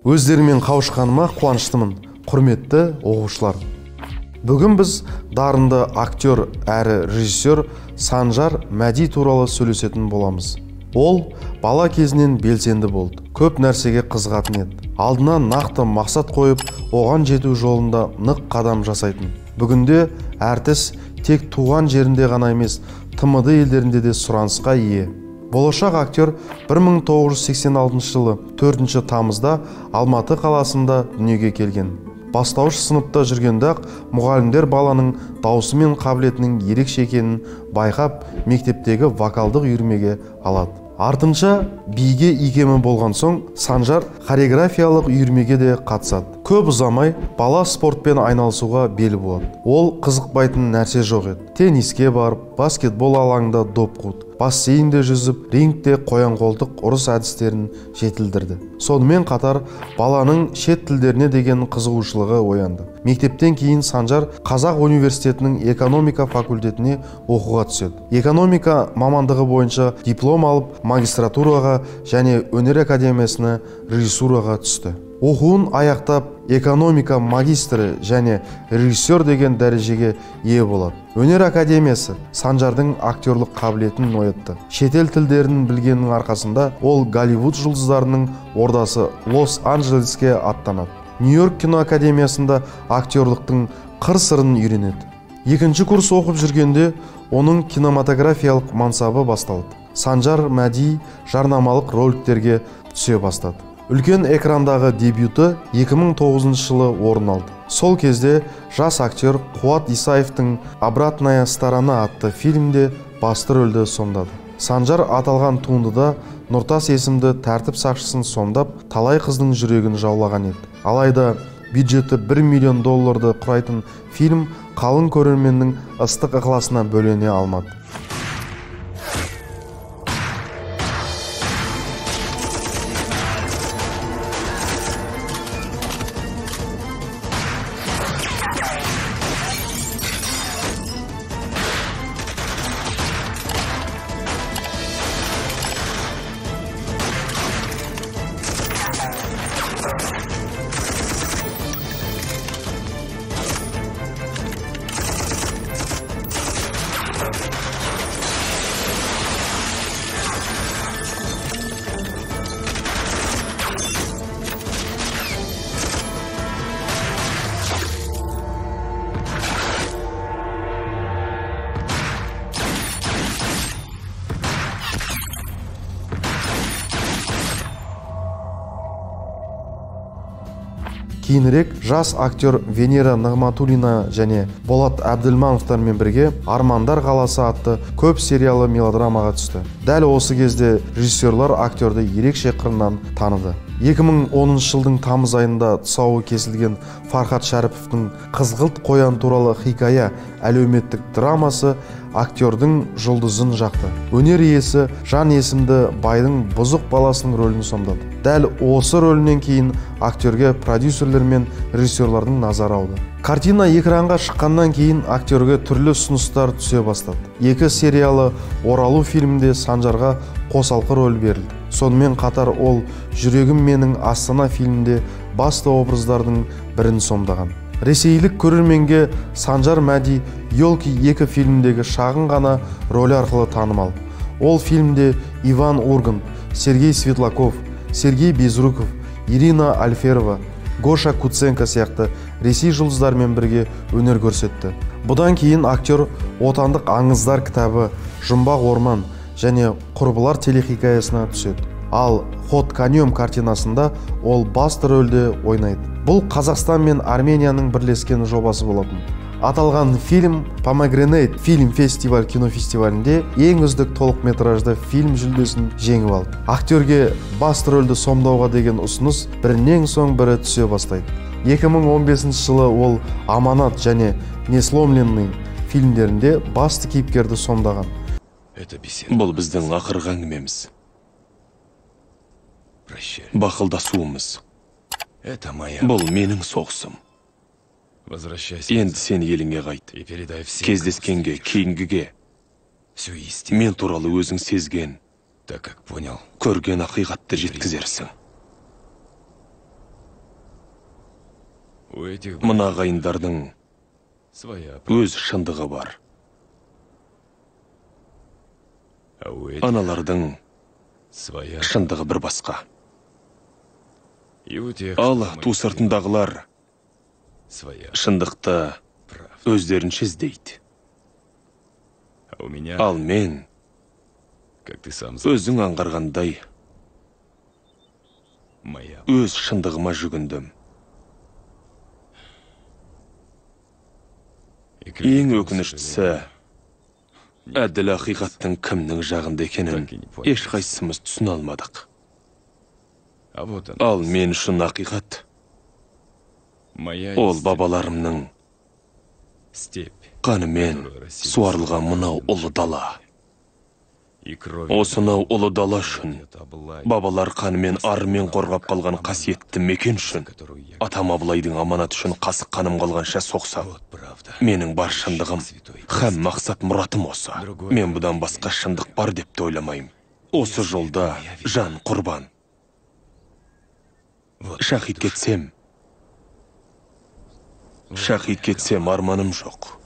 Өздерімен қауышқаныма қуаныштымын, құрметті оқушылар. Бүгін біз дарынды актер әрі режиссер Санжар Мәди туралы сөйлесетін боламыз. Ол бала кезінен белсенді болды, көп нәрсеге қызығатын еді. Алдына нақты мақсат қойып, оған жету жолында нық қадам жасайтын. Бүгінде әртіс тек туған жерінде ғана емес, ТМД елдерінде де сұранысқа ие. Болашақ актер 1986 жылы 4 тамызда Алматы қаласында дүниеге келген. Бастауыш сыныпта жүргенде-ақ мұғалімдер баланың даусы мен қабілетінің ерекше екенін байқап, мектептегі вокалдық үйірмеге алады. Артынша биге икемі болған соң Санжар хореографиялық үйірмеге де қатысады. Көп ұзамай бала спортпен айналысуға бел буады. Ол қызықпайтын нәрсе жоқ еді. Тенниске барып, баскетбол алаңында доп қуды, бассейнде жүзіп, рингте қоян-қолтық ұрыс әдістерін жетілдірді. Сонымен қатар баланың шет тілдеріне деген қызығушылығы оянды. Мектептен кейін Санжар Қазақ университетінің экономика факультетіне оқуға түседі. Экономика мамандығы бойынша диплом алып, магистратураға және өнер академиясына режиссураға түсті. Оқуын аяқтап, экономика магистрі және режиссер деген дәрежеге ие болады. Өнер академиясы Санжардың актерлық қабілетін оятты. Шетел тілдерін білгенінің арқасында ол Голливуд жұлдыздарының ордасы Лос-Анджелеске аттанады. Нью-Йорк кино академиясында актерлықтың қыр-сырын үйренеді. Екінші курс оқып жүргенде оның кинематографиялық мансабы басталды. Санжар Мәди жарнамалық роликтерге түсе бастады. Үлкен экрандағы дебюті 2009 жылы орын алды. Сол кезде жас актер Қуат Исаевтың «Обратная сторона» атты фильмде басты рөлді сомдады. Санжар аталған туындыда Нұртас есімді тәртіп сақшысын сомдап, талай қыздың жүрегін жаулаған еді. Алайда бюджеті 1 миллион долларды құрайтын фильм қалың көрерменнің ыстық ықыласына бөлене алмады. Кейінірек жас актер Венера Нығматуллина және Болат Әбділмановтармен бірге «Армандар қаласы» атты көп сериалы мелодрамаға түсті. Дәл осы кезде режиссерлар актерді ерекше қырынан таныды. 2010 жылдың тамыз айында тұсауы кесілген Фархат Шәріповтің «Қызғылт қоян туралы хикая» әлеуметтік драмасы актердің жұлдызын жақты. Өнер иесі Жан есімді байдың бұзық баласының рөлін сомдады. Дәл осы рөлінен кейін актерге продюсерлер мен режиссерлардың назары ауды. Картина экранға шыққаннан кейін актерге түрлі ұсыныстар түсе бастады. Екі сериалы «Оралу» фильмінде Санжарға қосалқы рөл берілді. Сонымен қатар ол «Жүрегім менің Астана» фильмінде басты образдардың бірін сомдаған. Ресейлік көрерменге Санжар Мәди «Елки 2» фильміндегі шағын ғана рөлі арқылы танымал. Ол фильмде Иван Ургант, Сергей Светлаков, Сергей Безруков, Ирина Альферова, Гоша Куценко сияқты Ресей жұлдыздарымен бірге өнер көрсетті. Бұдан кейін актер отандық аңыздар кітабы «Жұмбақ орман» және «Құрбылар» телехикаясына түседі. Ал «Ход конем» картинасында ол басты рөлде ойнайды. Бұл Қазақстан мен Арменияның бірлескен жобасы болатын. Аталған фильм Pomegranate фильм фестиваль кинофестивалінде ең үздік толықметражды фильм жүлдесін жеңіп алды. Актерге басты рөлді сомдауға деген ұсыныс бірінен соң бірі түсе бастайды. 2015 жылы ол «Аманат» және «Несломленный» фильмдерінде басты кейіпкерді сомдаған. Бұл біздің ақырғы әңгімеміз. Бақылдасуымыз. Бұл менің соғысым. Енді сен еліңе қайт. Кездескенге, кейінгіге. Мен туралы өзің сезген Көрген ақиқатты жеткізерсің. Мына ағайындардың өз шындығы бар. Аналардың шындығы бір басқа. Ал ту сыртындағылар шындықты өздерінше іздейді. Ал мен, өзің аңғарғандай, өз шындығыма жүгіндім. Ең өкініштісі, әділ ақиқаттың кімнің жағында екенін ешқайсымыз түсіне алмадық. Ал мен үшін ақиқат, ол бабаларымның қанымен суарылған мынау ұлы дала. Осынау ұлы дала үшін, бабалар қанымен арымен қорғап қалған қасиетті мекен үшін, атам Абылайдың аманаты үшін қасық қаным қалғанша соқсам, менің бар шындығым, һәм мақсат мұратым осы. Мен бұдан басқа шындық бар деп те ойламаймын. Осы жолда жан құрбан. Шахид кетсем, арманым жоқ.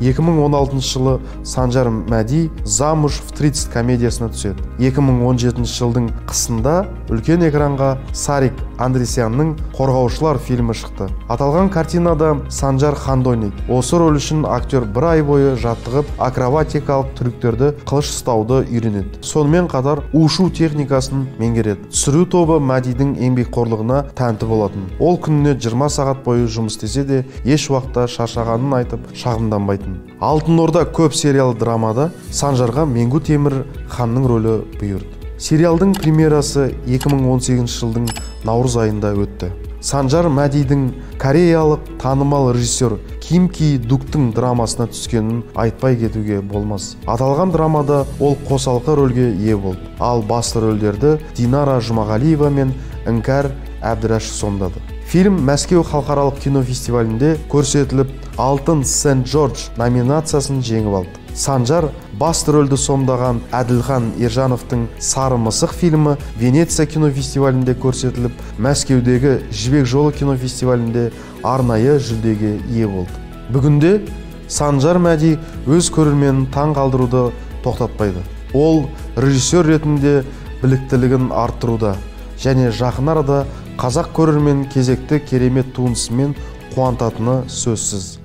2016 жылы Санжар Мәди «Замуж в 30» комедиясына түседі. 2017 жылдың қысында үлкен экранға Сарик Андресянның «Қорғаушылар» фильмі шықты. Аталған картинада Санжар ханды ойнайды. Осы рөл үшін актер бір ай бойы жаттығып, акробатикалық трюктерді, қылыш ұстауды үйренеді. Сонымен қатар ушу техникасын меңгереді. Түсіру тобы Мәдидің еңбекқорлығына тәнті болатын. Ол күніне 20 сағат бойы жұмыс істесе де, еш уақытта шаршағанын айтып, шағымданбайтын. Алтын Орда көп сериалы драмада Санжарға Меңгу Темір ханның рөлі бұйырды. Сериалдың премьерасы 2018 жылдың наурыз айында өтті. Санжар Мәдидің кореялық танымал режиссер Ким Ки Дуктың драмасына түскенін айтпай кетуге болмас. Аталған драмада ол қосалқы рөлге ие болды. Ал басты рөлдерді Динара Жұмағалиева мен Іңкәр Әбдіраш сомдады. Фильм Мәскеу халықаралық кинофестивалінде көрсетіліп, Алтын Сент-Джордж номинациясын жеңіп алды. Санжар басты рөлді сомдаған Әділхан Ержановтың «Сары мысық» фильмі Венеция кинофестивалінде көрсетіліп, Мәскеудегі Жібек жолы кинофестивалінде арнайы жүлдеге ие болды. Бүгінде Санжар Мәди өз көрерменін таң қалдыруды тоқтатпайды. Ол режиссер ретінде біліктілігін арттыруда және жақын арада қазақ көрерменін кезекті керемет туындысымен қуантатыны сөзсіз.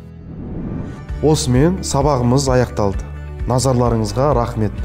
Осымен сабағымыз аяқталды. Назарларыңызға рахмет.